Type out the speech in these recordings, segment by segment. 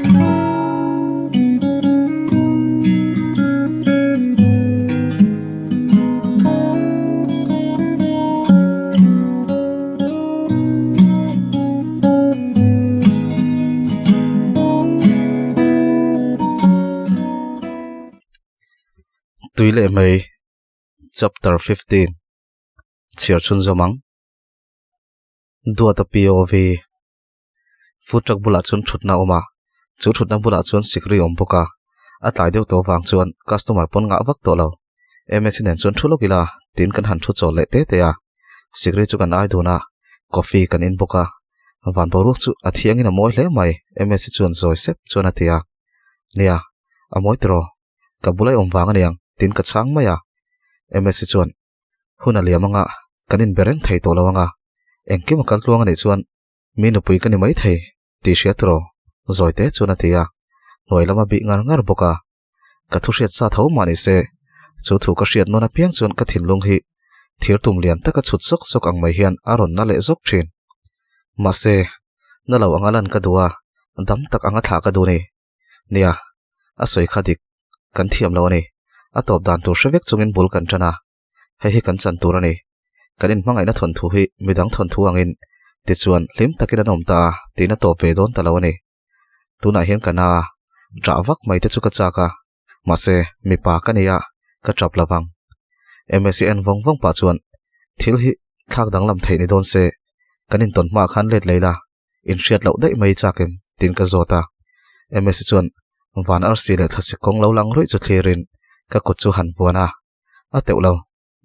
Tui leh mai Chapter 15 Chhiar chhunzawm ang Duata POV Food truck bulah chuan thutna a awm a, chu thutna bulah chuan sikri a awm bawk a, a tlai deuh tawh avang chuan customer pawn ngah vak tawh lo. Msi nen chuan thu lawk ila tiin kan han thu chawl leh te te a, sikri chu kan ai dun a, coffee kan in bawk a, van boruak chu a thiangin a mawi hle mai Msi chuan zawi sep chuan a ti a, Nia, a mawi tiraw? Ka bula i awm vang aniang tiin ka chhang mai a, Msi chuan Hun a liam anga kan inbe reng thei tawh lo anga, engkim a kal tluang anih chuan Mi nupui ka ni mai thei tih hria tiraw? Zawi te chuan a ti a, hnuai lam a bih ngar ngar bawk a. Ka thu hriat sa tho mah ni se, chu thu ka hriat nawn apiang chuan ka thinlung hi thir tum lian taka chhut zawk zawk ang mai hian a rawn na leh zawk thin. Mahse, na lo anga lan ka duh a, dam tak anga thlah ka duh ni. Nia, a sawi kha dik kan thiam lo a ni. A tawp dan tur hre vek chungin bul kan tan a, hei hi kan chan tur a ni. Kan inhmangaihna thawnthu hi midang thawnthu angin tichuan hlim takin an awm ta a tiin a tawp ve dawn ta lo a ni. Tunah hian ka na a, ṭah vak mai te chu ka chak a, mahse mipa ka nei a, ka ṭap lo vang. Msi en vawng vawng pah chuan thil hi thlak danglam theih ni dawn se, kan intawn hmaah khan let lei la, inhriat loh daih mai chak em? tiin ka zawt a. Msi chuan van arsi leh thlasik kawng lo lang ruih chu thlirin ka kut chu han vuan a. A teuh lo,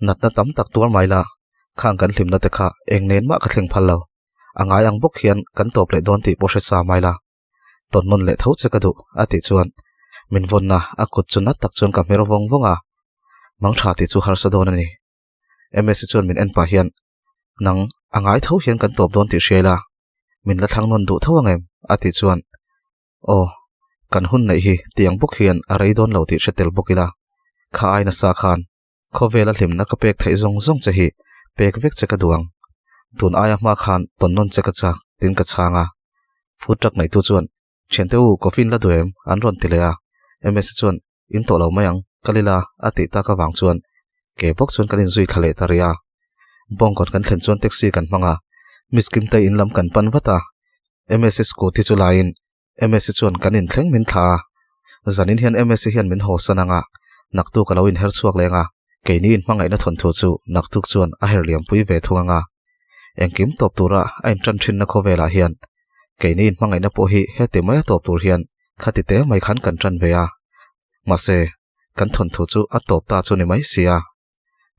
natna tam tak tuar mai la, khang kan hlimna te kha eng nen mah ka thleng phal lo. A ngai ang bawk hian kan tawp leh dawn tih pawh hre sa mai la. Tawn nawn leh tho che ka duh, a tih chuan min vawnna a kut chu nat tak chuan ka hmer vawng vawng a. Mang tha tih chu harsa dawn a ni. Msi chuan min en pah hian, Nang, a ngai tho hian kan tawp dawn tih hria ila, min la thlang nawn duh tho ang em? a tih chuan Aw, kan hun neih hi tiang bawk hian a rei dawn lo tih hre tel bawk ila, kha ai nasa khan khawvela hlimna ka pek theih zawng zawng che hi pek vek che ka duh ang. Tun aia hma khan tawn nawn che ka chak tiin ka chhang a. Food truck neihtu chuan, Thiante u, coffee in la duh em? an rawn ti leh a. Msa chuan, In tawh lo mai ang, kal ila a tih tak avang chuan ke bawk chuan kan inzui thla leh ta rih a. Bawngkawn kan thlen chuan taxi kan hmang a, Miss Kimtei in lam kan pan vat a. Msa scooty chu laiin Msa chuan kan inthleng min thla a. Zanin hian Msa hian min haw san ang a, naktuk a lo inher chhuak leng a, keini inhmangaihna thawnthu chu naktuk chuan a her liampui ve thung ang a. Engkim tawp tura a intan thinna khawvelah hian keini inhmangaihna pawh hi heti maia tawp tur hian khati te mai khan kan tan ve a. Mahse, kan thawnthu chu a tawp ta chu ni mai si a.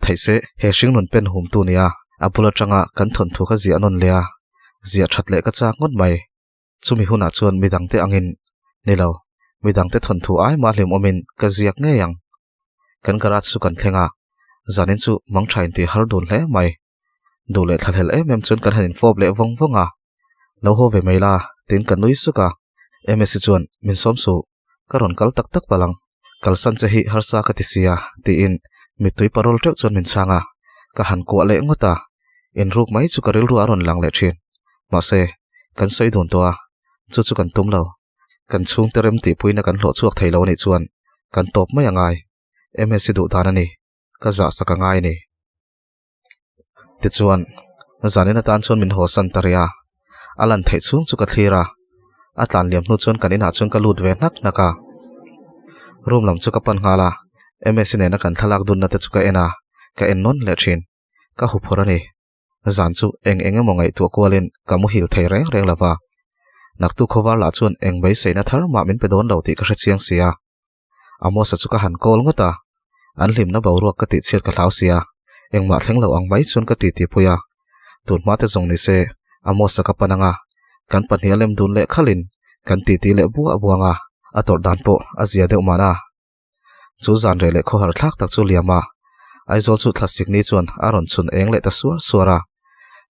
Theih se, he hringnun pen hum tu nia a bul atanga kan thawnthu kha ziah nawn leh a, ziah that leh ka chak ngawt mai. Chumi hunah chuan midangte angin, ni lo, midangte thawnthu ai mah hlimawmin ka ziak ngei ang. Kan garage chu kan thleng a, zanin chu mangtha intih har dun hle mai. Duh leh thlahlel em em chuan kan han infawp leh vawng vawng a, Lo haw ve mai la, tiin ka nui suk a. Msi chuan, Min sawm suh, ka rawn kal tak tak palh ang. Kalsan che hi harsa ka ti sia, tiin mittui parol teuh chuan min chhang a. Ka han kuah leh ngawt a, inruk mai chu ka rilru a rawn lang leh thin. Mahse, kan sawi dun tawh a, chu chu kan tum lo. Kan chhungte rem tihpuina kan hlawh chhuak thei lo anih chuan kan tawp mai a ngai. Msi duh dan a ni, ka zah sak a ngai a ni. Tichuan, zanin atan chuan min haw san ta rih a, a lan theih chhung chu ka thlir a, a tlan liam hnu chuan kan inah chuan ka lut ve hnak hnak a. Room lam chu ka pan nghal a, Msi nena kan thlalak dunna te chu ka en a, ka en nawn leh thin. Ka huphurh a ni. Zan chu eng eng emaw ngaihtuah kualin ka muhil thei reng reng lo va. Naktu khawvar lah chuan eng beiseina thar mah min pe dawn lo tih ka hre chiang si a. Amosa chu ka han call ngawt a, an hlimna boruak ka tih chhiat ka hlau sia, engmah thleng lo ang mai chuan ka titi pui a. Tun hma te zawng ni se, Amosa ka pan ang a, kan pahnih a lem dun leh khalin kan titi leh buah buang a, a tawrh dan pawh a zia deuh mahna. Chu zan reh leh khawhar thlak tak chu liam a, Aizawl chu thlasik ni chuan a rawn chhun eng leh ta suar suar a.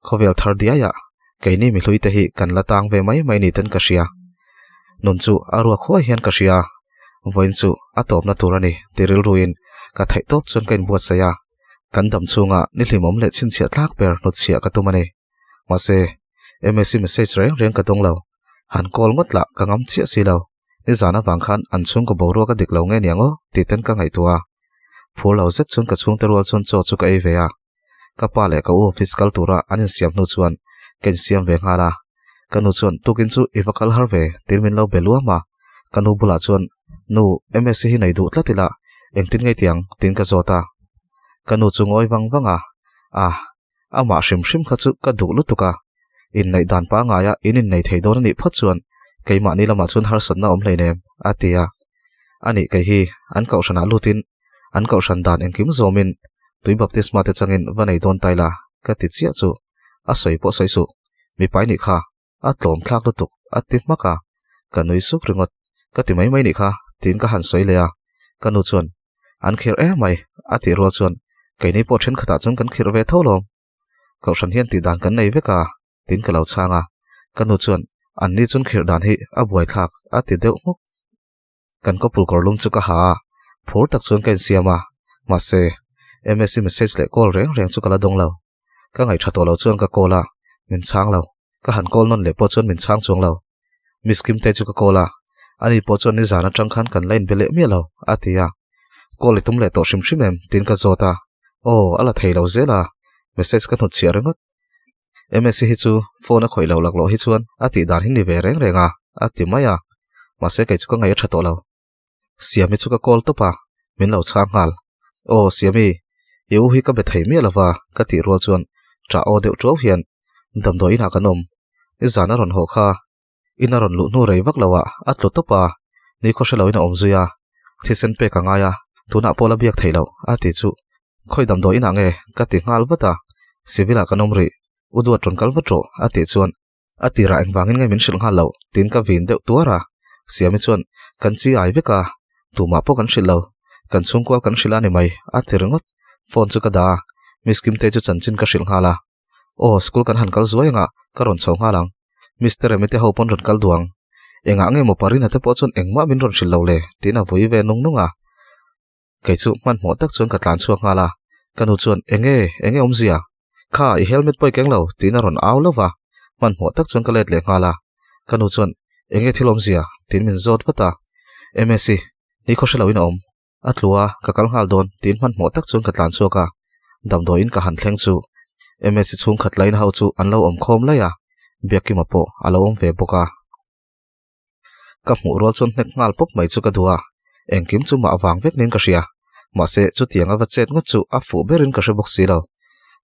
Khawvel thar diaiah keini mihlui te hi kan la tang ve mai mai ni ten ka hria. Nun chu a ruak huai hian ka hria. Vawiin chu a tawpna tur a ni ti rilruin ka theih tawp chuan ka inbuatsaih a, kan dam chhunga ni hlimawm leh chhinchhiah tlak ber hnutchhiah ka tum a ni. Mahse, msi message reng reng ka dawng lo. Han call ngawt lah ka ngam chiah si lo. Nizan avang khan an chhungkaw boruak a dik lo nge niang aw tih ten ka ngaihtuah a. Phur lo zet chuan ka chhungte rual chuan chaw chu ka ei ve a. Ka pa leh ka u office kal tura an insiam hnu chuan ka insiam ve nghal a. Ka nu chuan tukin chu i va kal har ve tiin min lo be luam a. Ka nu bulah chuan Nu, MSc hi nei duh tlat ila engtin nge tiang tiin ka zawt a. Ka nu chu ngawi vang vang a, Ah, amah hrim hrim kha chu ka duh lutuk a. Inneih dan pangaia in innei thei dawn a nih phawt chuan keimahni lamah chuan harsatna awm hleinem a ti a. Anih kei hi an kohhranah lutin an kohhran dan engkim zawmin tui baptisma te changin va nei dawn ta ila ka ti chiah chu a sawi pawh sawi suh mipai nih kha a tlawm thlak lutuk a ti hmak a ka nui suk ringawt ka ti mai mai nih kha tiin ka han sawi leh a ka nu chuan an khirh em mai a tih rual chuan keini pawh thenkhatah chuan kan khirh ve tho lawm kohhran hian tih dan kan nei vek a tiin ka lo chhang a ka nu chuan an ni chuan khirh dan hi a buaithlak a ti deuh hmuk. Kan kawpul kawr lum chu ka ha a, phur tak chuan ka insiam a, mahse, MSc message leh call reng reng chu ka la dawng lo. Ka ngaihṭha tawh lo chuan ka call a, min chhang lo. Ka han call nawn leh pawh chuan min chhang chuang lo. Miss Kimte chu ka call a, ani pawh chuan nizan aṭang khan kan la inbe leh miah lo, a ti a. Call i tum leh tawh hrim hrim em? tiin ka zawt a, aw, a la thei lo zel a, message ka hnutchhiah ringawt. MSc hi chu phone a khawih lo laklawh hi chuan a tih dan hi ni ve reng reng a, a ti mai a. Mahse kei chu ka ngaih a tha tawh lo. Siami chu ka call tawp a, min lo chhang nghal. Aw Siami, i u hi ka be thei miah lova ka tih rual chuan ṭah aw deuh ṭuau hian damdawi inah kan awm. Nizan a rawn haw kha In a rawn luh hnu rei vak lo ah a tlu tawp a, ni khaw hre lo in a awm zui a, thisen pek a ngai a, tunah pawh la biak theih loh a ti chu khawi damdawi inah nge ka ti nghal vat a, civil ah kan awm rih, u duat rawn kal vat rawh a tih chuan a tirah engvangin nge min hrilh nghal loh tiin ka vin deuh tuar a, Siami chuan kan chi ai vek a, tumah pawh kan hrilh lo, kan chhungkual kan hrilh a ni mai a ti ringawt, phone chu ka dah a, Miss Kimtei chu chanchin ka hrilh nghal a. Aw, school kan han kal zuai anga ka rawn chho nghal ang. Mister Remi te ho pawn rawn kal duang. Engah nge maw Parina te pawh chuan engmah min rawn hrilh lo le? tiin a vui ve nung nung a. Kei chu hmanhmawh tak chuan ka tlan chhuak nghal a. Ka nu chuan, Enge, enge awmzia? Kha, i helmet pawh i keng lo, tiin a rawn au lo va. Hmanhmawh tak chuan ka let leh nghal a. Ka nu chuan, Enge thil awmzia? tiin min zawt vat a. Msi, ni khaw hre loin a awm. A tlu a, ka kal nghal dawn tiin hmanhmawh tak chuan ka tlan chhuak a, damdawiin ka han thleng chu MSc chhungkhat lain ho chu an lo awm khawm laih a, Biakkima pawh a lo awm ve bawk a. Ka hmuh rual chuan hnek nghal pawp mai chu ka duh a, engkim chu mah vang vek niin ka hria, mahse chutiang a va chet ngawt chu a fuh berin ka hre bawk si lo.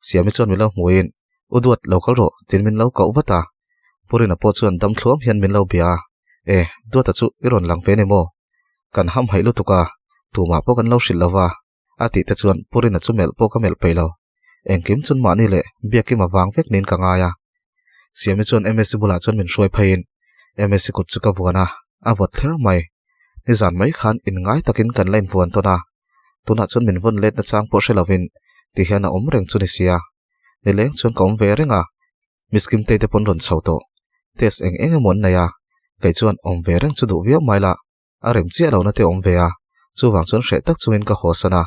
Siami chuan min lo hmuhin, U Duat, lo kal rawh tiin min lo koh vat a, Purina pawh chuan dam thluam hian min lo bia a, E, Duata chu i rawn lang ve ni maw? Kan ham haih lutuk a, tumah pawh kan lo hrilh lo va, a tih te chuan Purina chu melh pawh ka melh peih lo. Engkim chun mahni leh Biakima vang vek niin ka ngai a. Siami chuan MSc bulah chuan min hruai pheiin MSc kut chu ka vuan a, a vawt thler mai. Nizan mai khan inngai takin kan la invuan tawn a, tunah chuan min vawn let nachang pawh hre lovin ti hian a awm reng chu ni sia. Nileng chuan ka awm ve reng a, Miss Kimtei te pawn rawn chho tawh. Test eng eng emaw an nei a, kei chuan awm ve reng chu duh viau mai la, a rem chiah lohna te awm ve a, chuvang chuan hreh tak chungin ka haw san a.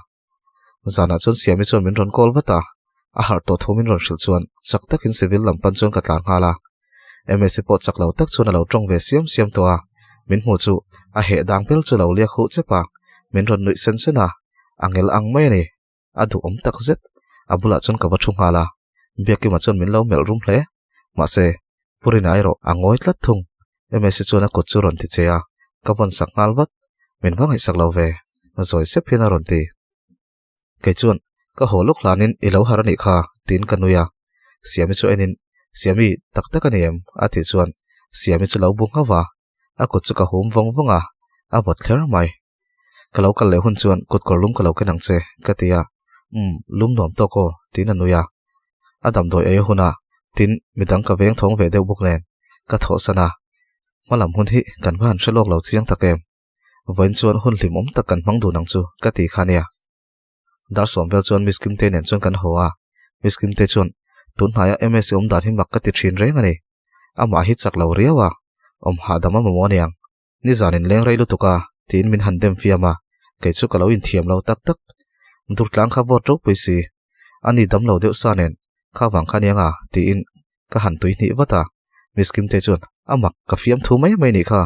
Zanah chuan Siami chuan min rawn call vat a, a harh tawh thu min rawn hrilh chuan chak takin civil lam pan chuan ka tlan nghal a. Msi pawh chak lo tak chuan a lo tawng ve siam siam tawh a, min hmuh chu a heh dang pel chu lo liak huh chep a, min rawn nuih sen sen a, a ngel ang mai a ni. A duhawm tak zet. A bulah chuan ka va thu nghal a, Biakima chuan min lo melh rum hle. Mahse, Purina erawh a ngawi tlat thung. Msi chuan a kut chu rawn ti che a, ka vawn sak nghal vat. Min va ngaihsak lo ve, zawi sep hian a rawn ti. Kei chuan, Ka haw lawk hlanin i lo har a nih kha, tiin ka nui a. Siami chu enin, Siami, tak tak a ni em? a tih chuan Siami chu lo bu nghauh a, a kut chu ka hum vawng vawng a, a vawt thler mai. Ka lo kal leh hun chuan kut kawr lum ka lo ken ang che, ka ti a. Umm, lum nuam tawk aw, tiin a nui a. A damdawi ei a hun a, tin, midang ka veng thawng ve deuh bawk nen, ka thawhsan a. Hmalam hun hi kan va han hre lawk lo chiang tak em. Vawiin chuan hun hlimawm tak kan hmang dun ang chu, ka ti kha nia. Dar sawm vel chuan Miss Kimte nen chuan kan haw a, Miss Kimte chuan, Tun hnaia MSc awm dan hi mak ka ti thin reng a ni. Amah hi chak lo riau a, awm hahdam a mamawh aniang. Nizan in leng rei lutuk a, tiin min han dem fiam a, kei chu ka lo inthiam lo tak tak. Durtlang kha vote ropui si, a ni dam lo deuh sa nen, kha vang kha aniang a, tiin ka han tui hnih vat a. Miss Kimte chuan, A mak, ka fiam thu mai mai nih kha.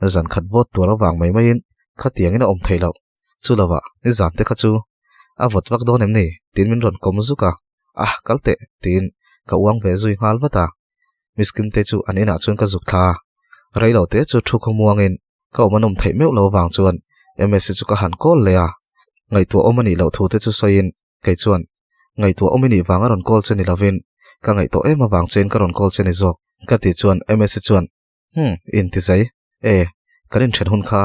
Zan khat vawt tuar avang mai maiin khatiangin a awm theih loh. Chu lovah nizan te kha chu a vawt vak dawn em ni? tiin min rawn kawm zuk a. Ah kal teh tiin ka uang ve zui nghal vat a. Miss Kimte chu an inah chuan ka zuk thla a. Rei lo te chu thu khawmuangin ka awm a nawm theih meuh lo avang chuan Msi chu ka han call leh a. Ngaihtuah awm a nih loh thu te chu sawiin kei chuan ngaihtuah awm i nih vang a rawn call che ni lovin ka ngaihtuah em avang chein ka rawn call che ni zawk ka tih chuan Msi chuan Hmm, in ti zai. E, kan inthen hun kha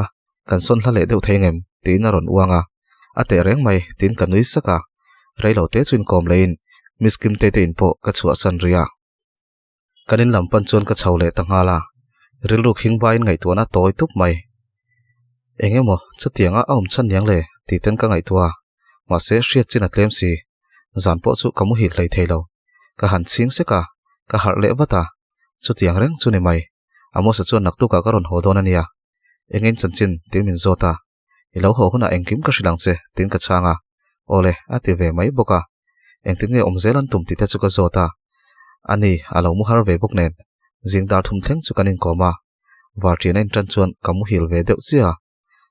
kan sawn hla leh deuh thei ngem? tiin a rawn uang a. A teh reng mai, tiin ka nui sak a. Rei lo te chu inkawm leiin Miss Kimtei te in pawh ka chhuahsan rih a. Kan in lam pan chuan ka chho leh ta nghal a. Rilru khing baiin ngaihtuahna tawi tup mai. Eng emaw, chutianga a awm chhan niang le? tih ten ka ngaihtuah a. Mahse, hriat chin a tlem si. Zan pawh chu ka muhil hlei thei lo. Ka han chhing sek a, ka harh leh vat a. Chutiang reng chu ni mai. Amosa chuan naktukah ka rawn haw dawn a nia. Engin chanchin? tiin min zawt a. I lo haw hunah engkim ka hrilh ang che, tiin ka chhang a. Awle, a ti ve mai bawk a. Engtin nge awm zel an tum tih te chu ka zawt a. Ani, a lo mu har ve bawk nen. Zing dar thum thleng chu kan inkawm a. Varṭian a inṭan chuan ka muhil ve deuh chiah a.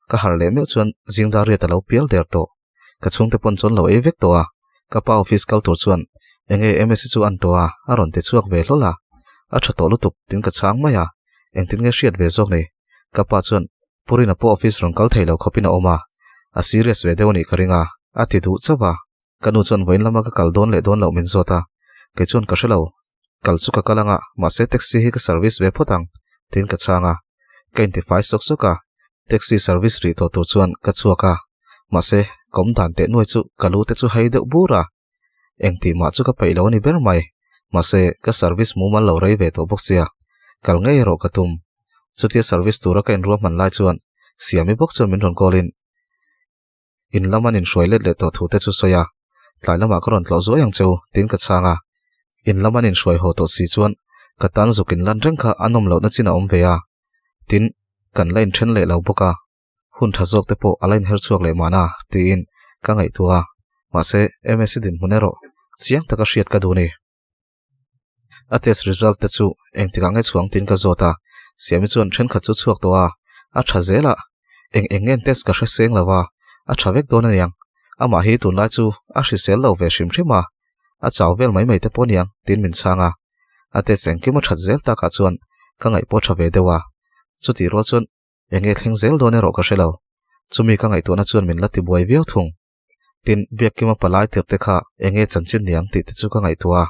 Ka harh leh meuh chuan zing dar riat a lo pial der tawh. Ka chhungte pawn chuan lo ei vek tawh a, ka pa office kal tur chuan enge Msi chu an tawh a, a rawn ti chhuak ve hlawl a. A tha tawh lutuk tin ka chhang mai a, engtin nge hriat ve zawk ni? Ka pa chuan Purina pawh office rawn kal thei lo khawpin a awm a, a serious ve deuh a nih ka ring a, a ti duh chauh a. Ka nu chuan vawiin lama ka kal dawn leh dawn loh min zawt a, kei chuan ka hre lo. Kal chu ka kal anga, mahse taxi hi ka service ve phawt ang, tiin ka chhang a. Ka intifai sawk sawk a, taxi service rih tawh tur chuan ka chhuak a, mahse ka awm dan teh nuai chu ka lu te chu hei deuh bur a. Engtih mah chu ka peih lo a ni ber mai, mahse ka service mumal lo rei ve tawh bawk sia, kal ngei erawh ka tum. Chutia service tura ka inruahman lai chuan Siami bawk chuan min rawn call in, In lam an inhruai let leh tawh thu te chu sawi a, tlai lamah ka rawn tlawh zuai ang cheu, tiin ka chhang a. In lam an inhruai haw tawh si chuan ka tan zuk in lan reng kha a nawm lohna chin a awm ve a. Tin, kan la inthen leh lo bawk a, hun tha zawk te pawh a la inher chhuak leh mahna, tiin ka ngaihtuah a. Mahse, MSc dinhmun erawh chiang taka hriat ka duh ni. A test result te chu engtikah nge chhuang tiin ka zawt a, Siami chuan thenkhat chu chhuak tawh a, a tha zel a, eng eng nge test ka hre seng lo a, a tha vek dawn aniang, amah hi tunlai chu a hrisel lo ve hrim hrim a, a chau vel mai mai te pawh aniang tiin min chhang a, a test engkim a that zel takah chuan ka ngaih pawh tha ve deuh a, chutih rual chuan eng nge thleng zel dawn erawh ka hre lo, chumi ka ngaihtuahna chuan min la tibuai viau thung. Tin, Biakkima palai tirh te kha eng nge chanchin niang tih te chu ka ngaihtuah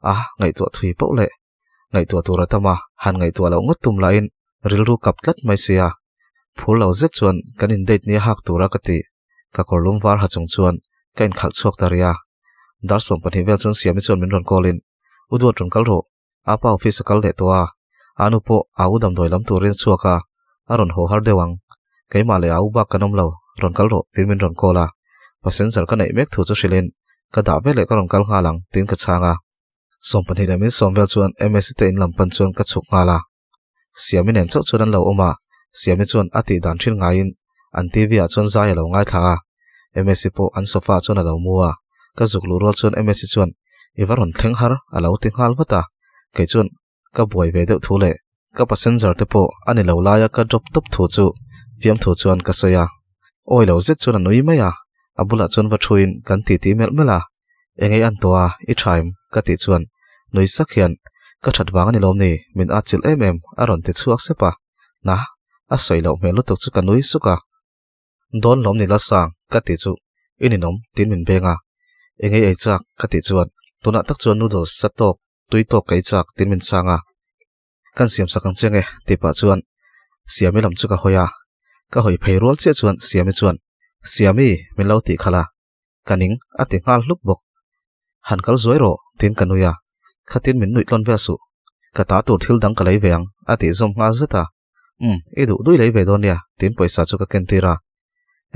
a, a ngaihtuah thui poh leh ngaihtuah tur a tam a, han ngaihtuah loh ngawt tum lahin rilru kap tlat mai sia. Phur lo zet chuan kan in date nia hak tura ka ti, ka kawr lum var ha chung chuan ka inkhalh chhuak ta rih a. Dar 12 vel chuan Siami chuan min rawn call in, U Duat rawn kal rawh, apa office a kal leh tawh a, anu pawh a u damdawi lam turin a chhuak a, a rawn haw har deuh ang. Keimah leh a u bak kan awm lo, rawn kal rawh tiin min rawn call a. Passenger ka neih mek thu chu hrilhin, ka dah veleh ka rawn kal nghal ang tiin ka chhang a. 12 leh min sawm vel chuan Msi te in lam pan chuan ka chhuk nghal a. Siami nen chauh chuan an lo awm a, Siami chuan a tih dan thin ngaiin an TV ah chuan zai a lo ngaithla a, Msi pawh an sofa ah chuan a lo mu a, ka zuk luh rual chuan Msi chuan i va rawn thleng har a lo ti nghal vat a, kei chuan ka buai ve deuh thu leh ka passenger te pawh a ni lo laia ka drop tawp thu chu fiamthu chuan ka sawi a, awi lo zet chuan a nui mai a, a bulah chuan va thuin kan titi melh melh a. Engei an tawh a, i tha em? ka tih chuan nui sak hian, Ka that vang a ni lawm ni, min at chilh em em, a rawn ti chhuak sep a. Na, a sawi loh hmel lutuk chu ka nui suk a. Dawn lawm ni Lalsang, ka tih chu, i ninawm, tiin min beng a. Engei ei chak, ka tih chuan, tunah tak chuan noodles sa tawk, tui tawk ka ei chak, tiin min chhang a. Kan siam sak ang chiang e, tih pah chuan Siami lam chu ka hawi a. Ka hawi phei rual chiah chuan Siami chuan, Siami, min lo tih khalh a. Ka ning a ti nghal hlup bawk. Han kal zuai rawh, tiin ka nui a. Khatin min nuih tlawn vel suh. Ka ta tur thil dang ka lei ve ang, a tih zawm nghal zet a. Umm, i duh dui lei ve dawn nia, tiin pawisa chu ka ken tir a.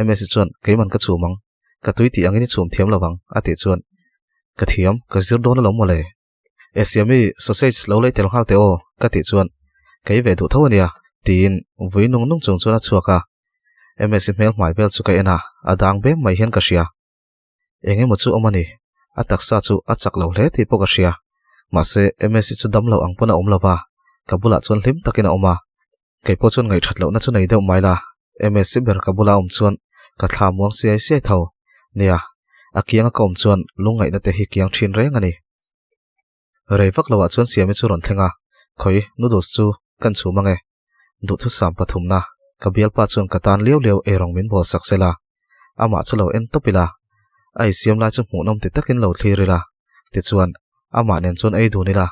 Msi chuan, Keiman ka chhum ang. Ka tui tih angin i chhum thiam lo vang, a tih chuan, Ka thiam, ka zir dawn alawm mawle. E Siami, sausage lo lei tel nghal teh aw, ka tih chuan, Ka ei ve duh tho a nia, tiin vui nung nung chung chuan a chhuak a. Msi hmel hmai vel chu ka en a, a dang bem mai hian ka hria. Eng emaw chu awm a ni, a taksa chu a chak lo hle tih pawh ka hria. Mahse, Msi chu dam lo ang pawn a awm lo va, ka bulah chuan hlim takin a awm a. Kei pawh chuan ngaih that lohna chu nei deuh mai la, Msi ber ka bula awm chuan ka thla muang siai siai tho. Nia, a kianga ka awm chuan lungngaihna te hi kiang thin reng a ni. Rei vak loah chuan Siami chu rawn thleng a, Khawi, noodles chu kan chhum ange. Duhthusam pathumna, ka bialpa chuan ka tan liau liau eirawng min bawl sak sela. Amah chu lo en tawp ila, a isiam lai chu hmuhnawm ti takin lo thlir ila, tichuan amah nen chuan ei dun ila,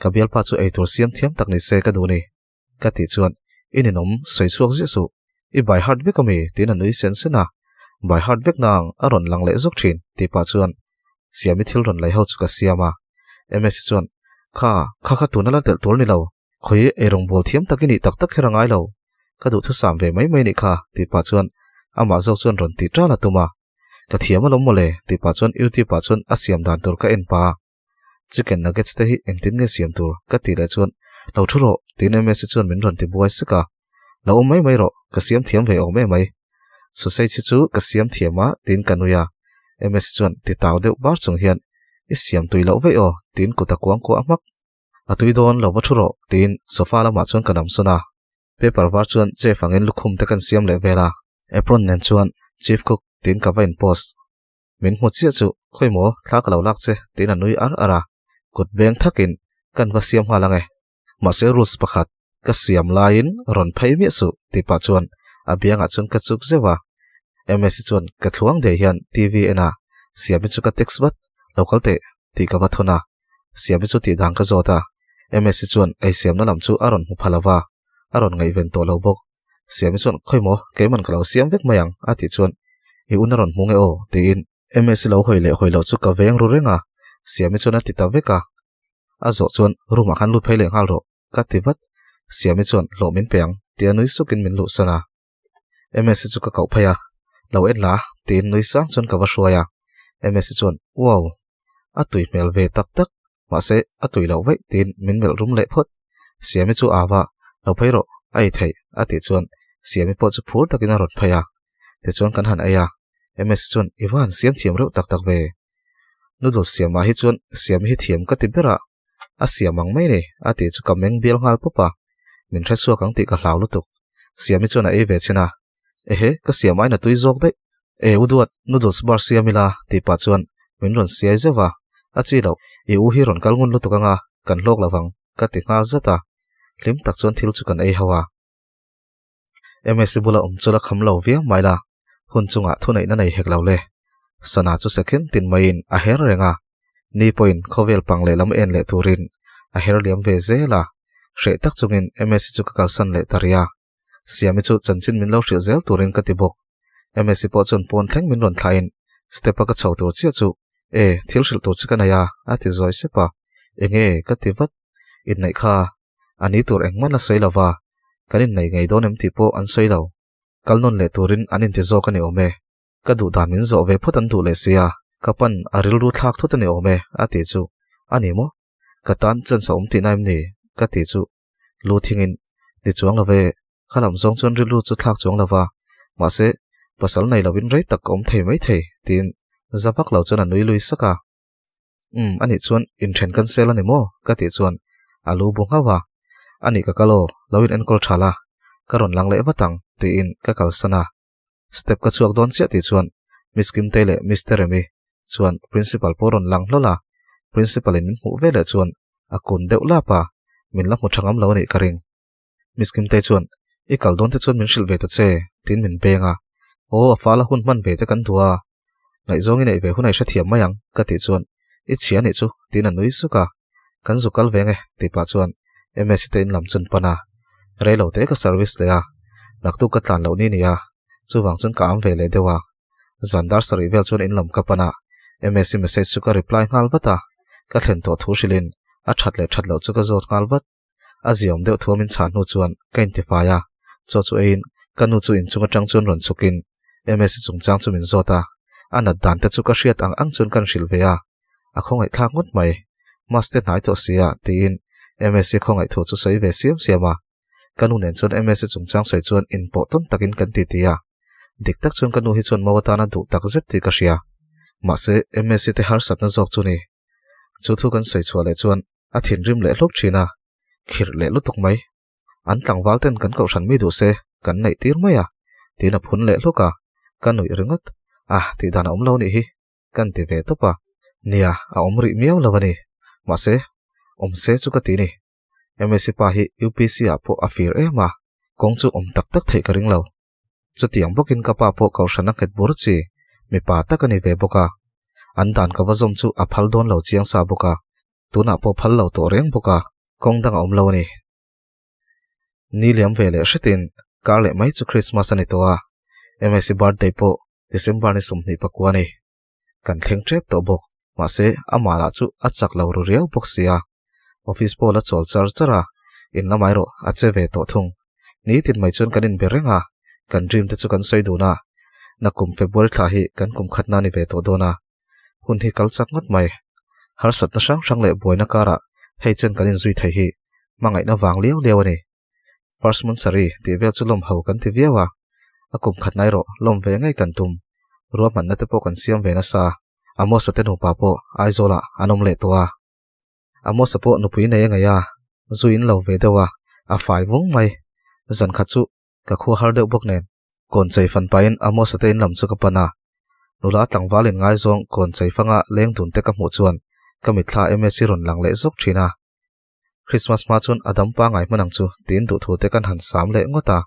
ka bialpa chu eitur siam thiam tak ni se ka duh ni. Ka tih chuan, I ninawm, sawi chhuak ziah suh. I by heart vek ami? tiin a nui sen sen a. By heart vek nang a rawn lang leh zawk thin tih pah chuan Siami thil rawn lei ho chu ka siam a. Msi chuan, Kha, kha kha tuna la telh tur ni lo. Khawi eirawng bawl thiam tak i nih tak tak kher a ngai lo. Ka duhthusam ve mai mai nih kha tih pah chuan amah zawk chuan rawn tih ṭal a tum a. Ka thiam alawm mawle tih pah chuan YouTube ah chuan a siam dan tur ka en pah a. Chicken nuggets te hi engtin nge siam tur ka tih leh chuan lo thu rawh tiin Msi chuan min rawn ti buai sek a. Lo awm mai mai rawh, ka siam thiam ve awm emai. Sausage hi chu ka siam thiam a tiin ka nui a. Msi chuan ti tau deuh bar chung hian i siam tui loh veih aw tiin kut a kuang kuah hmak. A tui dawn lo va thu rawh tiin sofa lamah chuan ka namsawn a. Paper var chuan chef angin lukhum te kan siam leh vel a. Apron nen chuan chief cook tiin ka va in post. Min hmu chiah chu khawi maw thla ka lo lak che tiin a nui ar ar a. Kut beng thakin kan va siam nghal ang e. Mahse rules pakhat ka siam laiin rawn phei miah suh tih pah chuan a biangah chuan ka chuk zeuh a. Msi chuan ka thluang dei hian TV en a, Siami chu ka text vat, lo kal teh tih ka va thawn a. Siami chu tih dang ka zawt a, Msi chuan ei siamna lam chu a rawn hmu pha lo va, a rawn ngaihven tawh lo bawk. Siami chuan khawi maw keiman ka lo siam vek mai ang a tih chuan i un a rawn hmu nge aw tiin Msi lo hawi leh hawi loh chu ka veng ru reng a, Siami chuan a ti ta vek a. A zawh chuan room ah khan lut phei leh nghal rawh ka ti vat. Siami chuan hlawh min pe ang tia nui sukin min luhsan a. Msi chu ka koh phei a, lo en la tiin nui sang chuan ka va hruai a. Msi chuan wow a tui hmel ve tak tak mahse a tui loh vaih tiin min melh rum leh phawt. Siami chu ava lo phei rawh a ei theih a tih chuan Siami pawh chu phur takin a rawn phei a. Tichuan kan han ei a, Msi chuan i va han siam thiam reuh tak tak ve. Noodles siamah hi chuan Siami hi thiam ka ti ber a, a siam ang mai ni a tih chu ka meng bial nghal pawp a, min hre chhuak ang tih ka hlau lutuk. Siami chuan a ei ve chin a, Ehe, ka siam aiin a tui zawk daih. E u duat, noodles bar siam ila tih pah chuan min rawn siai zeuh a, a chi loh, i u hi rawn kal ngun lutuk anga kan hlawk lo vang ka ti nghal zat a, hlim tak chuan thil chu kan ei ho a. Msi bula awm chu la kham lo viau mai la, hun chungah thuneihna nei hek lo le. Sana chu second tin maiin a her reng a, ni pawhin khawvel pang lehlam en leh turin a her liam ve zel a, hreh tak chungin Msi chu ka kalsan leh ta rih a. Siami chu chanchin min lo hrilh zel turin ka ti bawk. Msi pawh chuan pawn thleng min rawn thlahin step a ka chho tur chiah chu, E, thil hrilh tur chu ka nei a, a ti zawi sep a. Enge? ka ti vat. Inneih kha A ni tur engmah la sawi lova, kan innei ngei dawn em tih pawh an sawi lo. Kal nawn leh turin an inti zawk a ni awm e. Ka duh dan min zawh ve phawt an duh leh sia, ka pan a rilru thlak thut a ni awm e, a tih chu. A ni maw? Ka tan chance a awm tihna em ni? Ka tih chu. Lu thingin, Ni chuang lo ve, kha lam zawng chuan rilru chu thlak chuang lova, mahse, pasal nei lovin rei tak ka awm thei maithei, tiin za vak lo chuan a nui lui sak a. Umm, anih chuan inthen kan sel a ni maw? ka tih chuan a lu bu nghauh a. Anih ka kal aw, lo in enkawl tha la, ka rawn lang leh vat ang, tiin ka kalsan a. Step ka chhuak dawn chiah tih chuan Miss Kimtei leh Miss Teremi chuan Principal pawh rawn lang hlawl a. Principal in min hmuh ve leh chuan a kun deuh lap a, min la hmu tha ngam lo anih ka ring. Miss Kimtei chuan, I kal dawn te chuan min hrilh ve ta che, tiin min beng a. Aw, a fala hun hman ve te kan duh a. Ngaihzawng i neih ve hun a i hrethiam mai ang, ka tih chuan, I chhia anih chu, tiin a nui suk a. Kan zu kal veng e, tih pah chuan Msi te in lam chun pan a. Rei lo te ka service leh a, naktuk ka tlan loh ni nia, chuvang chuan ka am ve leh deuh a. Zan dar sarih vel chuan in lam ka pan a, Msi message chu ka reply nghal vat a, ka thlen tawh thu hrilhin a that leh that loh chu ka zawt nghal vat. A ziaawm deuh thu a min chhah hnu chuan ka intifai a, chaw chu eiin ka nu chu inchung atang chuan rawn chhukin Msi chungchang chu min zawt a, a nat dan te chu ka hriat ang ang chuan kan hrilh ve a, a khawngaih thlak ngawt mai, Maste hnai tawh sia tiin Msi khawngaih thu chu sawi ve siam siam a, ka nu nen chuan Msi chungchang sawi chuan inpawh tawn takin kan titi a, dik tak chuan ka nu hi chuan mau atana duh tak zet tih ka hria, mahse Msi te harsatna zawk chu ni. Chu thu kan sawi chhuah leh chuan a thinrim leh hluk thin a, khirh leh lutuk mai. An tlangval ten kan kohhran mi duh se kan neih tir mai a, tiin a phun leh hluk a, ka nuih ringawt. Ah, tih dan a awm lo nih hi, kan ti ve tawp a. Nia, a awm rih miau lo a ni. Mahse, awm se chu ka ti ni. Msi pa hi UPC ah pawh a fir em a, kawng chu awm tak tak theih ka ring lo. Chutiang bawkin ka pa pawh kohhran a nghet bur chi, mipa tak a ni ve bawk a. An dan ka va zawm chu a phal dawn lo chiang sa bawk a, tunah pawh phal lo tawh reng bawk a, kawng dang a awm lo a ni. Ni liam ve leh hretin kar leh mai chu Christmas a ni tawh a, Msi birthday pawh December ni 24 a ni. Kan thleng tep tawh bawk, mahse amah lah chu a chak lo ru riau bawk sia. Office pawh la chawl char char a, in lamah erawh a che ve tawh thung. Nitin mai chuan kan inbe reng a, kan dream te chu kan sawi dun a, nakum February thla hi kan kum khatna a ni ve tawh dawn a. Hun hi kal chak ngawt mai. Harsatna hrang hrang leh buaina karah hei chen kan inzui thei hi hmangaihna vang liau liau a ni. First Mansari tih vel chu lawm ho kan ti viau a, a kum khat nai rawh lawm ve ngei kan tum. Ruahmanna te pawh kan siam ve nasa. Amos-a te nupa pawh Aizawlah an awm leh tawh a. Amos-a pawh nupui nei a ngaih a, zu in lo ve deuh a, a fai vung mai. Zan khat chu ka khua har deuh bawk nen kawn chei fan pahin Amos-a te in lam chu ka pan a. Nula tlangval in ngaizawng kawn chei fanga leng dun te ka hmuh chuan ka mitthla Msi rawn lang leh zawk thin a. Christmas hma chuan a dam pangai hman ang chu tiin duhthu te kan han sam leh ngawt a.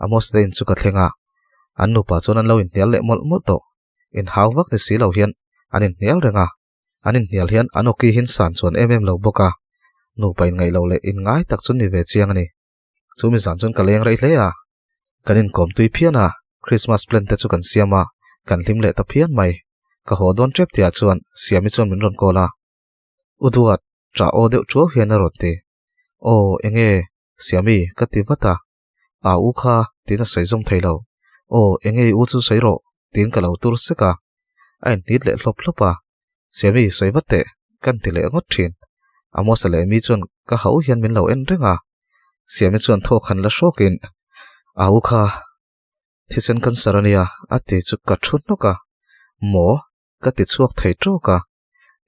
Amos te in chu ka thleng a, an nupa chuan an lo inhnial leh mawlh mawlh tawh. Inhau vak ni si lo hian an inhnial reng a, an inhnial hian an awki hin san chuan em em lo bawk a, nupa inngaih lo leh inngai tak chu ni ve chiang a ni. Chu mi zan chuan ka leng rei hle a, kan inkawm tui phian a, Christmas plan te chu kan siam a, kan hlim leh ta phian mai. Ka haw dawn tep tihah chuan Siami chuan min rawn call a. U Duat, ṭah aw deuh ṭuau hian a rawn ti. Aw, enge? Siami, ka ti vat a. Aa u kha, tiin a sawi zawm thei lo. Aw, enge i u chu sawi rawh, tiin ka lo tur sek a. A inhnit leh hlawp hlawp a. Siami, sawi vat teh, kan ti leh ngawt ṭhin. Amosa leh mi chuan ka hau hian min lo en reng a. Siami chuan thawk han la hrawkin, Aa u kha, thisen cancer a nia, a ti chu ka ṭhu hnawk a. Maw? Ka ti chhuak thei ṭawk a.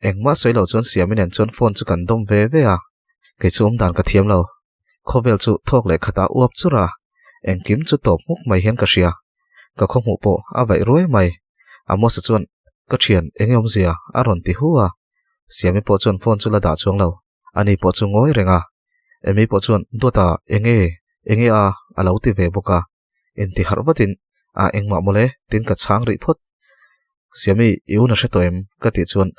Engmah sawi lo chuan Siami nen chuan phone chu kan dawm ve ve a, kei chu awmdan ka thiam lo. Khawvel chu thawk leh khatah uap chur a, engkim chu tawp hmuk mai hian ka hria. Ka khawhmuh pawh a vaih ruai mai. Amos-a chuan, Ka thian, enge awmzia? a rawn ti hu a. Siami pawh chuan phone chu la dah chuang lo. Ani pawh chu ngawi reng a. Amy pawh chuan, Duata, enge? Enge a? a lo ti ve bawk a. Inti harh vatin, A engmah mawle, tin ka chhang rih phawt. Siami, i un a hre tawh em? ka tih chuan,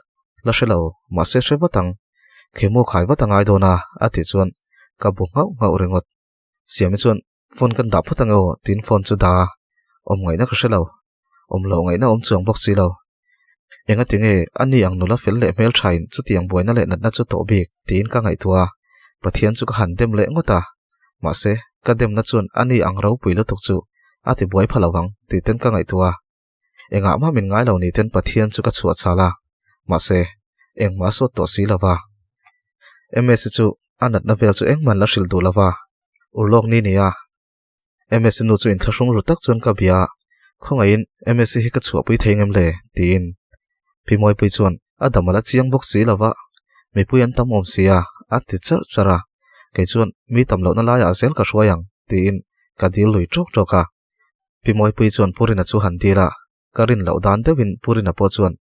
La hre lo, mahse hre vat ang. Khemu khai vat a ngai dawn a, a tih chuan ka bu nghauh nghauh ringawt. Siami chuan, Phone kan dah phawt ang e aw, tiin phone chu dah a. Awm ngaihna ka hre lo. Awm loh ngaihna awm chuang bawk si lo. Engati nge a ni ang nula fel leh hmelthain chutiang buaina leh natna chu tawh bik tiin ka ngaihtuah a, Pathian chu ka han dem leh ngawt a. Mahse, ka demna chuan a ni ang ropui lutuk chu a ti buai pha lo vang tih ten ka ngaihtuah a. Engah mah min ngai lo ni ten Pathian chu ka chhuah chhal a, mahse, engmah a sawt tawh si lo va. Msi chu a natna vel chu engmah an la hrilh duh lo va, urlawk ni nia. Msi nu chu inthlahrung ru tak chuan ka bia a, Khawngaihin Msi hi ka chhuahpui thei ngem le? tiin. Pi Mawipui chuan a dam a la chiang bawk si lo va, mipui an tam awm si a, a ti charh charh a. Kei chuan mi tam lohna laiah zel ka hruai ang, tiin ka dil lui ṭawk ṭawk a. Pi Mawipui chuan Pu Rina chu han dil a, ka rin loh dan deuhin Pu Rina pawh chuan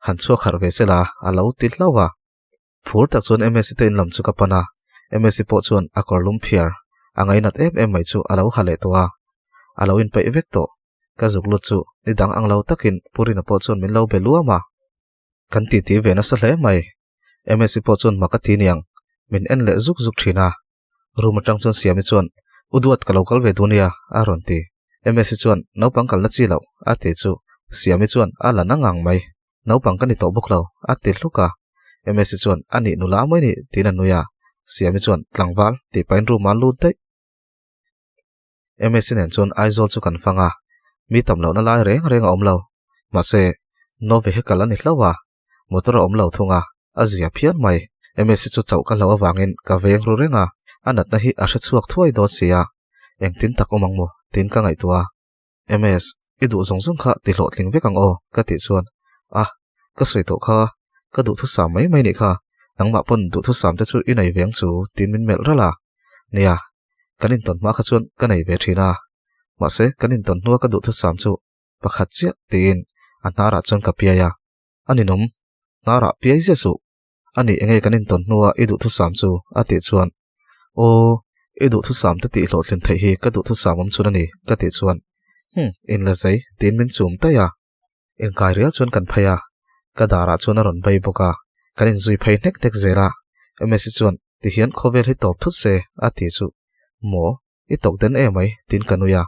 han chhuak harh ve sela a lo ti hlauh a. Phur tak chuan Msi te in lam chu ka pan a, Msi pawh chuan a kawr lum phiar a ngainat em em mai chu a lo ha leh tawh a, a lo inpeih vek tawh. Ka zuk lut chu ni dang ang lo takin Pu Rina pawh chuan min lo be luam a. Kan titi ve nasa hle mai. Msi pawh chuan mak a ti niang, min en leh zuk zuk thin a. Room atang chuan Siami chuan, U Duat ka lo kal ve duh nia, a rawn ti. Msi chuan, Naupang kalna chi loh, a ti chu Siami chuan a la na ngang mai. Naupang ka ni tawh bawk lo, a ti hluk a. Msi chuan, A nih nula mai ni, tiin a nui a. Siami chuan, Tlangval, tih pahin room ah lut daih. Msi nen chuan Aizawl chu kan fang a, mi tam lohna lai reng reng a awm lo. Mahse, no vehicle a ni hlauh a, motor a awm lo thung a, a zia phian mai. Msi chu chauh ka hlauh avangin ka veng ru reng a, a natna hi a hre chhuak thuai dawn si a, engtin tak awm ang maw tiin ka ngaihtuah a. MS, i duh zawng zawng kha ti hlawhtling vek ang aw, ka tih chuan, A, ka sawi tawh kha, ka duhthusam mai mai nih kha, nangmah pawn duhthusam te chu i nei veng chu, tiin min melh ralh a. Nia, Kan intawn hma kha chuan ka nei ve thin a, mahse kan intawn hnua ka duhthusam chu pakhat chiah tiin a hnarah chuan ka piai a, a ninawm, hnarah piai ziah suh, a nih enge kan intawn hnua i duhthusam chu a tih chuan aw i duhthusam te tih hlawhtlin theih hi ka duhthusam awm chhun a ni ka tih chuan hmm in la zai tiin min chum daih a, inkai rial chuan kan phei a, ka darah chuan a rawn bei bawk a, kan inzui phei hnek hnek zel a, Msi chuan tihian khawvel hi tawp thut se a ti chu maw i tawk den em mai tiin ka nui a.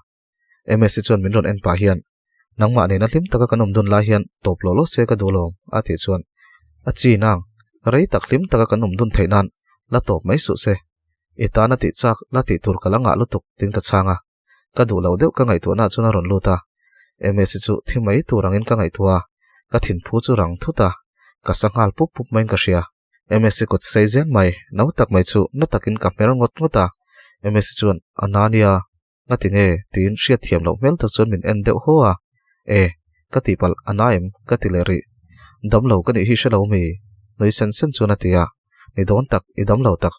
Msi chuan min rawn en pah hian, Nangmah nena hlim taka kan awm dun lai hian tawp lawh lawh se ka duh lawm, a tih chuan, A chi nang, rei tak hlim taka kan awm dun theih nan la tawp mai suh se. I tan a tih chak la tih tur ka la ngah lutuk, tiin ka chhang a. Ka duh loh deuh ka ngaihtuahna chuan a rawn lut a. Msi chu thi mai tur angin ka ngaihtuah a, ka thinphu chu rang thut a, ka sa nghal pup pup maiin ka hria. Msi kut sei zel mai, no tak mai chu na takin ka hmer ngawt ngawt a. Msi chuan, A na nia, Ngati nge? tiin hriatthiam loh hmel tak chuan min en deuh haw a. E, ka tihpalh a na em? ka ti leh rih. Dam lo ka nih hi hre lo mi? Nui sen sen chuan a ti a. Ni dawn tak, i dam lo tak.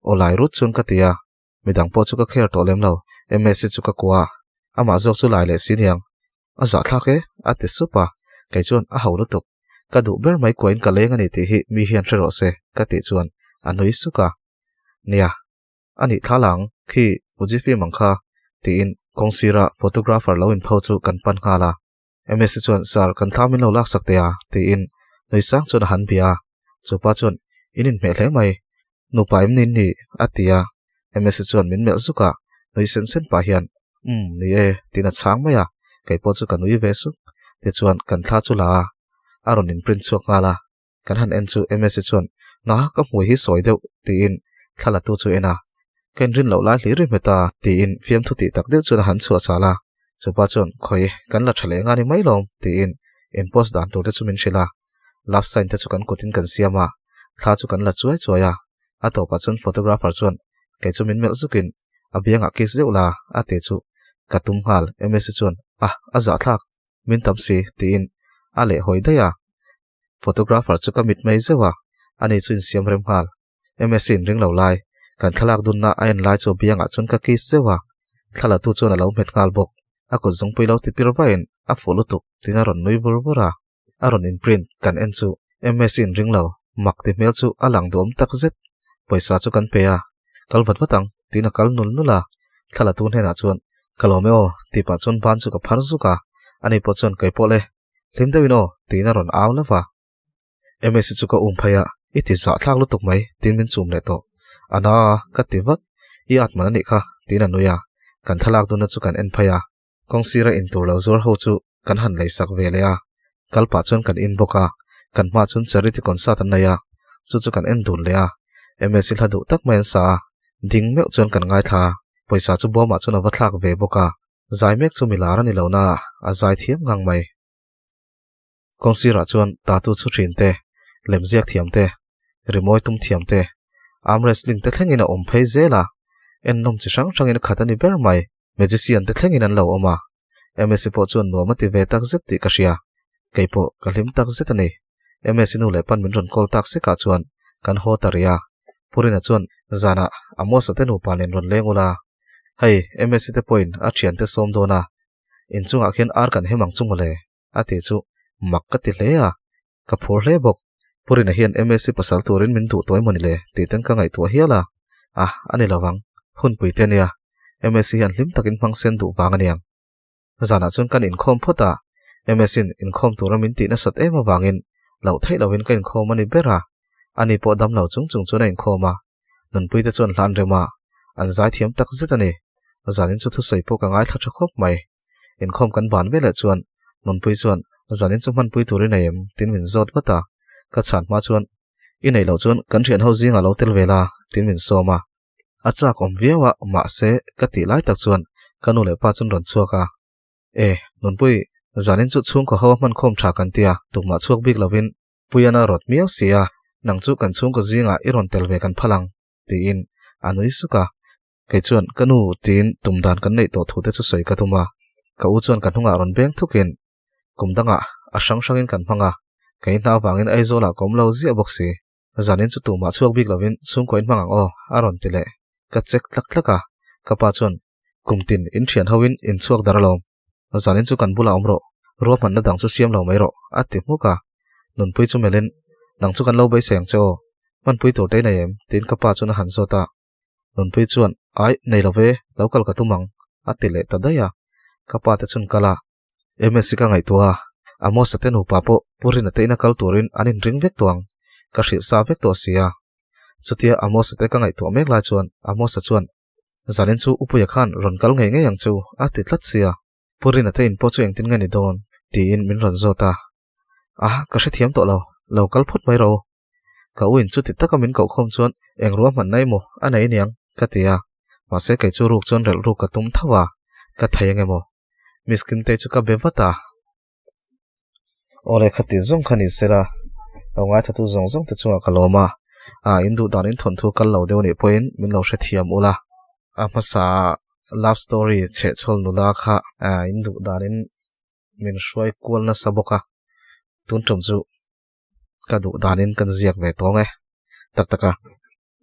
Aw lai rut chuan ka ti a. Midang pawh chu ka kher tawh lem lo. Msi chu ka kuah a. Amah zawk chu lai leh si niang. A zahthlak e, a ti sup a. Kei chuan a ho lutuk. Ka duh ber mai kuahin ka leng a ni tih hi mi hian hre rawh se, ka tih chuan a nui suk a. Nia, A nih thla lang, khi Fujifilm ang kha, tiin kawng sira photographer lo inpho chu kan pan nghal a. Msi chuan, Sir, kan thla min lo laksak teh a, tiin nui sang chuan a han bia a. Chupa chuan, In inhmeh hle mai, nupa em ni ni? a ti a. Msi chuan min melh zuk a, nui sen sen pah hian, Umm, ni e, tiin a chhang mai a. Kei pawh chu ka nui ve suk. Tichuan, kan thla chu la a, a rawn inprint chhuak nghal a. Kan han en chu Msi chuan, Na, ka hmui hi sawi deuh, tiin thla la tu chu en a. Ka inrin loh lai hlir i hmet a, tiin fiamthu tih tak deuh chuan a han chhuah chal a. Chupa chuan, Khawi, kan la tha leh nga ni mai lawm, tiin in post dan tur te chu min hrilh a. Love sign te chu kan kutin kan siam a, thla chu kan la chuai chuai a. A tawpah chuan photographer chuan kei chu min melh zukin, A biangah kiss deuh la, a ti chu ka tum nghal. Msi chuan, Ah, a zahthlak, min tam si, tiin a lehhawi daih a. Photographer chu ka mit mai zeuh a, ani chu insiam rem nghal. Msi inring lo lai, kan thlalak dunna a en lai chu biangah chuan ka kiss zeuh a, thlalatu chuan a lo hmet nghal bawk. A kut zungpui lo ti pir vaiin a fuh lutuk tiin a rawn nui vur vur a. A rawn inprint kan en chu Msi inring lo, mak ti hmel chu a lang duhawm tak zet. Pawisa chu kan pe a, kal vat vat ang tiin a kal nul nul a. Thlalatu hnenah chuan, Ka lawm e aw tih pah chuan ban chu ka phar zuk a, ani pawh chuan kei pawh le. Hlim deuhin aw, tiin a rawn au lova. Msi chu ka um phei a, i ti zahthlak lutuk mai, tiin min chum leh tawh. A na a, ka ti vat. I at man a nih kha, tiin a nui a. Kan thlalak dunna chu kan en phei a. Kawng sira in tur lo zuar ho chu kan han lei sak ve leh a. Kal pah chuan kan in bawk a. Kan hma chuan charity concert an nei a, chu chu kan en dun leh a. Msi hla duh tak mai an sa a, ding meuh chuan kan ngaithla a. Pawisa chu bawmah chuan a va thlak ve bawk a. Zai mek chu mi lar a ni lo na, a zai thiam ngang mai. Kawngsirah chuan tatu chhu thin te, lemziak thiam te, rimawi tum thiam te, arm wrestling te thlengin a awm phei zel a, ennawm chi hrang hrangin a khat a ni ber mai. Magician te thlengin an lo awm a, Msi pawh chuan nuam a ti ve tak zet tih ka hria. Kei pawh ka hlim tak zet a ni. Msi nu leh pan min rawn call tak sekah chuan kan haw ta rih a. Purina chuan zanah Amos-a te nupa nen rawn leng ula, Hei, Msi te pawhin a thiante sawm dawn a, inchungah khian ar kan hem ang chu mawle, a tih chu mak ka ti hle a, ka phur hle bawk. Purina hian Msi pasal turin min duh tawi mawni le tih ten ka ngaihtuah hial a, ah, a ni lovang, hunpui te ania, Msi hian hlim takin hmang sen duh vang aniang. Zanah chuan kan inkhawm phawt a, Msin inkhawm tura min tih nasat em avangin loh theih lovin ka inkhawm a ni ber a, ani pawh dam lo chung chung chuan a inkhawm a. Nunpui te chuan hlan rem a, an zai thiam tak zet a ni. Zanin chu thusawi pawh ka ngaithla tha khawp mai. Inkhawm kan ban veleh chuan Nunpui chuan, Zanin chu hmanpui tur i nei em? tiin min zawt vat a. Ka chhan hma chuan, I neih loh chuan kan thian ho zingah lo tel ve la, tiin min sawm a. A chak awm viau a, mahse, ka tih lai tak chuan ka nu leh pa chuan rawn chhuak a. E, Nunpui, zanin chu chhungkaw ho a hmankhawm tha kan ti a, tukmah chhuak bik lovin Puiana rawt miau si a, nang chu kan chhungkaw zingah i rawn tel ve kan phal ang, tiin a nui suk a. Kei chuan, Ka nu, tiin tum dan kan neih tawh thute chu sawi ka tum a. Ka u chuan ka hnungah rawn beng thukin, Kum dangah a hrang hrangin kan hmang a, kei hna avangin Aizawlah ka awm lo ziah bawk si. Zanin chu tumah chhuak bik lovin chhungkaw in hmang ang aw, a rawn ti leh. Ka check tlak tlak a. Ka pa chuan, Kum tin in thian hoin in chhuak dar alawm. Zanin chu kan bulah awm rawh, ruahmanna dang chu siam lo mai rawh, a ti hmuk a. Nunpui chu melhin, Nang chu kan lo beisei ang che aw, hmanpui tur te i nei em? tiin ka pa chuan a han zawt a. Nunpui chuan, Ai, nei lo ve, lo kal ka tum ang, a ti leh ta daih a. Ka pa te chuan kal a. Msi ka ngaihtuah a, Amos-a te nupa pawh Pu Rina te ina kal turin an inring vek tawh ang, ka hrilh sa vek tawh si a. Chutia Amos-a te ka ngaihtuah mek lai chuan Amos-a chuan, Zanin chu Upuia khan rawn kal ngei ngei ang chu, a ti tlat si a. Pu Rina te in pawh chu engtin nge ni dawn? tiin min rawn zawt a. A, ka hrethiam tawh lo, lo kal phawt mai rawh u. Ka u in chuti taka min koh khawm chuan eng ruahman na emaw a nei aniang ka ti a, mahse kei chu ruk chuan relh ruk ka tum tho a, ka thei eng emaw. Miss Kimtei chu ka be vat a. Awle khati zawng kha ni sela, lo ngaithatu zawng zawng te chungah ka lawm a, a in duh dan in thawnthu kal lo deuh anih pawhin min lo hrethiam ula. A hmasa love story chhehchhawl nula kha in duh danin min hruai kual nasa bawk a, tun tum chu ka duh danin kan ziak ve tawng e tak tak a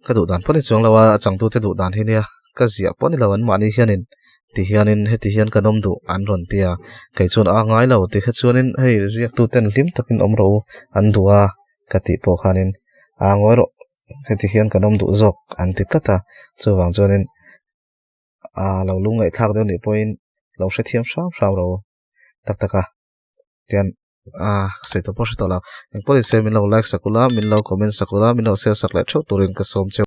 ka duh dan pawh ni chuang lo a a changtute duh dan hi nia ka ziah pawh ni lo an mahni hianin ti hianin heti hian kan awm duh an rawn ti a kei chuan a ngai lo ti kha chuanin hei ziaktuten hlim takin awm rawh u an duh a ka tih pawh khanin a ngawi rawh heti hian kan awm duh zawk an ti tlat a chuvang chuanin a lo lungngaih thlak deuh nih pawhin lo hrethiam hram hram rawh u tak tak a tian ah sawi tawh pawh hre tawh lo engpawh ni se min lo like sak ula min lo comment sak ula min lo share sak leh theuh turin ka sawm cheu.